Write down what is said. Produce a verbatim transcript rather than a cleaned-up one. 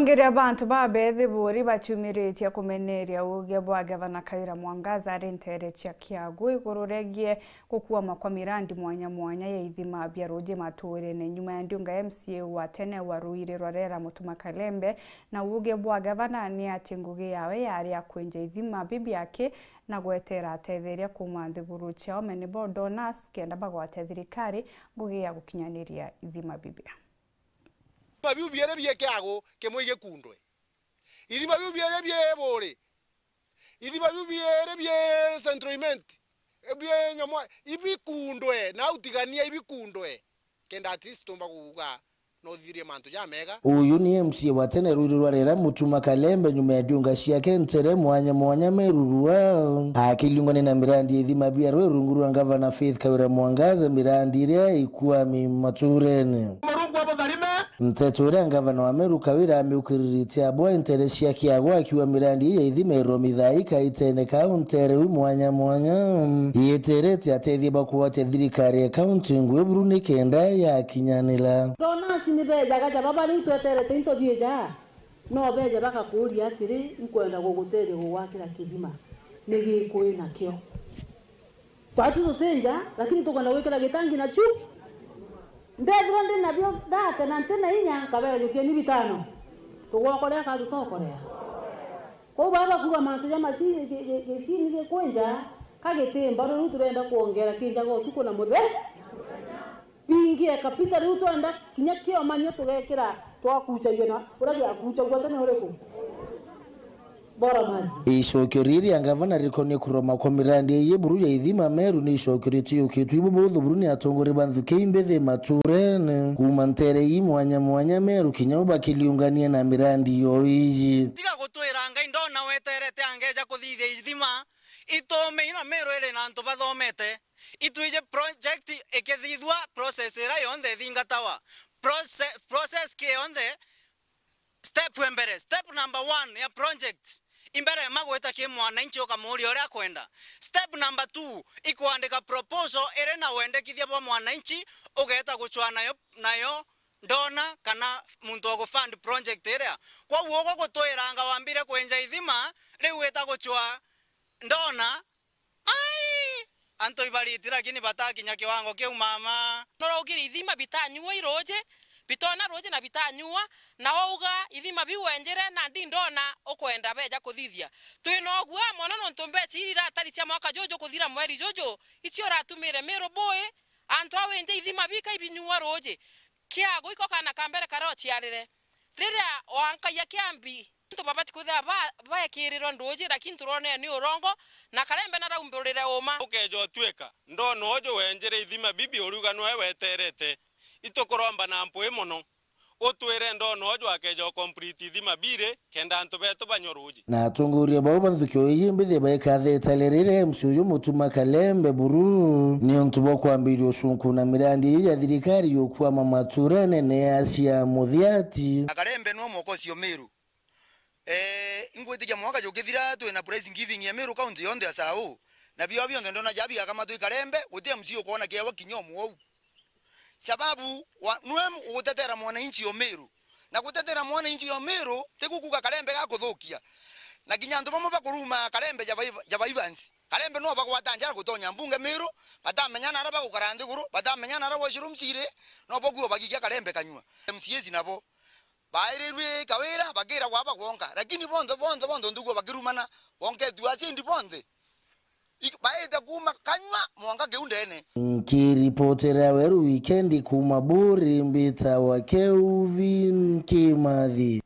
Ngeria bantu ba Bethiburi baciumiritie kumeneria uuge bwa Gavana Kawira Mwangaza ari nteere cia Kiagu iguru regie gukuama kwa mirandi mwanya mwanya ya ithima bia ruuji matuurene. Nyuma ya ndiunga, M C A wa tene wa Ruiri rwa Rera Mutuma Kalembe na uuge bwa gavana ni ati ngugi yawe yari ya kwenja ithima bibi aki na gwetera atetheria kuuma nthiguru ciao Menebo Donors kenda bagwate thirikari ngugi ya gukinyaniria ithima bibi. Ithima biu biiri bie Kiagu, kimwe igikundwe. Ithima biu biiri bie Buri. Ithima biu biiri bie Central Imenti. Bie Nyamwa, ibikundwe, na utigania ibikundwe. Kenda at least tumba kuuga no thithirie mantu jamega. Uyu ni M C A wa tene Ruiri rwa Rera Mutuma Kalembe nyuma ya ndiunga ciake ntere mwanya mwanya Meru rua. Akiliungania na mirandi ya ithima bia rwe rungu rwa Gavana Faith Kawira Mwangaza, mirandi iria ikwami maturene. Murungu wa mutharime. Nteto iria Gavana wa Meru Kawira amiukiriritie abwa ntere cia Kiagu akiuga mirandi ii ya ithima iromithai kaitene kau ntere u mwanya mwanya. Yeterete atethia bakugwatia thirikari ya kaunti ngugi buru ni kenda yakinyanira. Donors ni beejaga ja baba, riu tweterete into bieja, no beeje bagakuuria atiri, "Nkwenda gugutethia gugwakira kithima, ni giki wi nakio?" Kwatu tuti nja, lakini tukwenda gwikira gitangi na chu. Ndethirwa ndi nabio thate na nti na inya, nkabeejukia ni bitano. Tugwokorea kana tutokorea? Kwou baba bakuuga mantu ja maci-, gi-, gi-, gicini gikwenja, ka giti mbaru, riu turenda kwongera kinjaga utuku na muthe-, bingie kabisa, riu twenda kinya kiomanio tugekira, twakuchagia na uria giakuchagua tene uriku? Bora maji. Icokio riri ria gavana rikonie kuroma kwa mirandi ii buru ya ithima Meru ni icokio ritiyukitue bubuthu buru ni atongoria ba nthuki imbithi maturene. Kuuma ntere ii mwanya mwanya Meru kinya u bakiliungania na mirandi yo iji. Tiga gutwira Ngai ndona weterete angeja kuthithia ithima, itume ina Meru iri na antu bathomete. Itwiji project ikithithua process ira yonthe ithingatawa. Process, process ki yonthe, step ya mbere, step number one ya project, imbere ma gwita ki mwananchi ukamuuria uria akwenda. Step number two, ikwandika proposal iri na wendekithia bwa mwananchi, ugeeta gucwaa nayo, nayo ndona kana muntu wa gufund project iria. Kwou ugu gutwiranga wambire kwenja ithima, riu wita gucwaa ndona, ai, antu ibariti lakini batakinya kiwango kiu mama. Noraugire ithima bitanyua iruji, bitona ruji na bitanyua, na wauga ithima biu wenjire na ndi ndona ukwenda beja kuthithia. Twina ugua mono nontu mbeca iri iratari cia mwaka juju kuthira mweri juju, icio uratumire Miru bui, antu a winja ithima bika ibinyua ruji. Kiagu iko kana ka mbere karia uciarire. Riria wankagia kiambi, antu babati kwithira ba-, baekirirwe nduji, lakini turonea ni urongo, na Kalembe naraumburire uma. Ukeja utuika, ndona uju wenjire ithima bibi uriuga nwe weterete. Itukuromba na mpwi mono. Utwire ndona uju akeja ucomplete ithima biri, kenda antu betu banywe ruji. Na atongoria bau ba nthuki o iji mbithi baikatha itale riria M C A uju Mutuma Kalembe buru, niuntu bwa kwambiria ucunkuna mirandi iji ya thirikari yukwama maturene ni acia muthiati. Na Kalembe nwe mwokocio Miru. Eh, ingwitikia mwaka jukithira twina praise giving ya Miru county yonthe ya Sau. Na bio bionthe ndona ja biakamatwa i Kalembe, guti M C A ukwona kiewa kinya umwe uu. Sababu wa, nwe ugutetera mwananchi o Miru. Na gutetera mwananchi o Miru, ti kukuga Kalembe gakuthukia. Na kinya antu bamwe bakuruma Kalembe jaba Iv-, jaba Evans. Kalembe no bagwata njara gutonya mbunge Miru, batamenya nara bagukara nthiguru, batamenya nara washroom ciri, no bokuo bagikia Kalembe kanyua. M C As nabo bairirwe Kawira, bakira gwaba gwonka. Lakini bonthe, bonthe, bonthe nduguo bakirumana, bonketue acindi bonthe. Ik-, baite kuuma kanyua mwanka kiu ndene. Nkiripotera Weru Wikendi kuuma Buri, mbitawa Kelvin Kimathi.